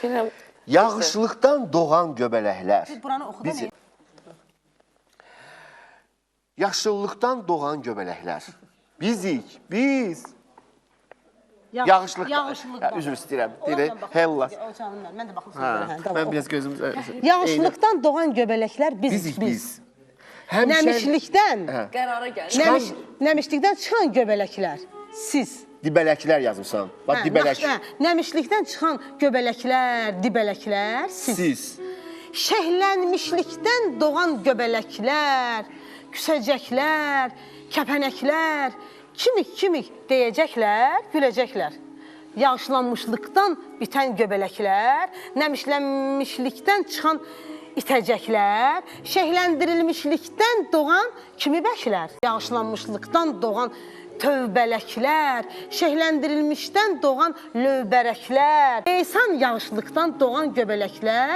Deyirəm, Yağışlıqdan doğan göbələklər. Buranı oxu da Bizi. Yaşıllıqdan doğan göbələklər. Bizik, biz. Yağışlıqdan. Yağışlıqdan. Hə, üzr istəyirəm. Deyirəm, hellas. O canım mənim, mən də baxım Hə, sənə. Hə, mən biraz gözüm... Yağışlıqdan doğan göbələklər bizik, Bizik, biz. biz. Həmişə... Nəmişlikdən, Hə. Qərara gəl. nəmiş, nəmişlikdən çıxan göbələklər siz. Dibələklər yazmısan. Bax, Hə, dibələk. hə, nəmişlikdən çıxan göbələklər, dibələklər siz. Siz. Şəhlənmişlikdən doğan göbələklər, küsəcəklər, kəpənəklər, kimik kimik deyəcəklər, güləcəklər. Yağışlanmışlıqdan bitən göbələklər, nəmişlənmişlikdən çıxan itəcəklər, şəhləndirilmişlikdən doğan kimi bəklər, yağışlanmışlıqdan doğan tövbələklər, şəhləndirilmişdən doğan lövbərəklər, leysan yağışlıqdan doğan göbələklər.